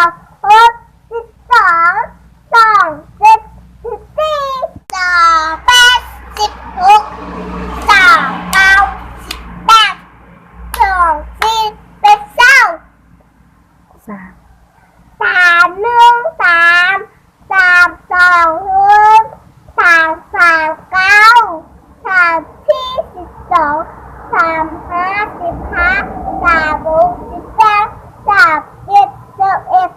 ຫົກ ສິບສອງ ສອງ ເຈັດ ສິບສີ່ ສອງ ແປດ ສິບຫົກ ສອງ ເກົ້າ ສິບແປດ ສອງ ສີ່ ເປັນຊາວ ສາມ ສາມ ໜຶ່ງ ສາມ ສາມ ສອງ ຫົກ ສາມ ສາມ ເກົ້າ ສາມ ສີ່ ສິບສອງ ສາມ ຫ້າ ສິບຫ້າ ສາມ ຫົກ ສິບແປດ ສາມ ເຈັດ ຊາວເອັດ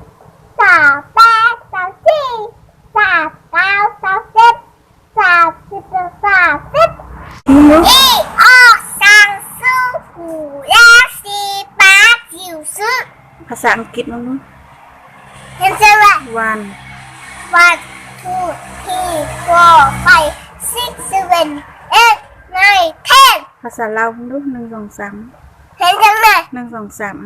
ຊາວແປດ ຊາວສີ່ ຊາວເກົ້າ ຊາວສິບ ສາມສິບ ສາມສິບ ອີອອກສັງຊູ ແລະ ຊີປາຈິວຊຶ. ພາສາອັງກິດ ເບິ່ງດູ. ເຫັນໃຊ່ໄໝ? ວັນ ວັນ ທູ ທີ ໂຟ ໄຟ ຊິກ ເຊເວັນ ເອັດ ໄນ ເທັນ. ພາສາລາວ ເບິ່ງດູ. ໜຶ່ງ ສອງ ສາມ ເຫັນໃຊ່ໄໝ? ໜຶ່ງ ສອງ ສາມ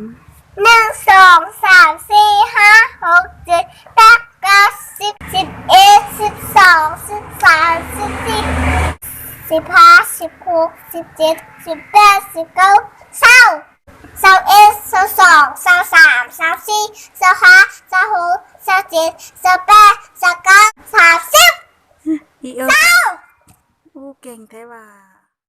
ໜຶ່ງ ສອງ ສາມ ສີ່ ຫ້າ ຫົກ ເຈັດ ແປດ ເກົ້າ ສິບ ສິບເອັດ ສິບສອງ ສິບສາມ ສິບສີ່ ສິບຫ້າ ສິບຫົກ ສິບເຈັດ ສິບແປດ ສິບເກົ້າ ຊາວ ຊາວເອັດ ຊາວສອງ ຊາ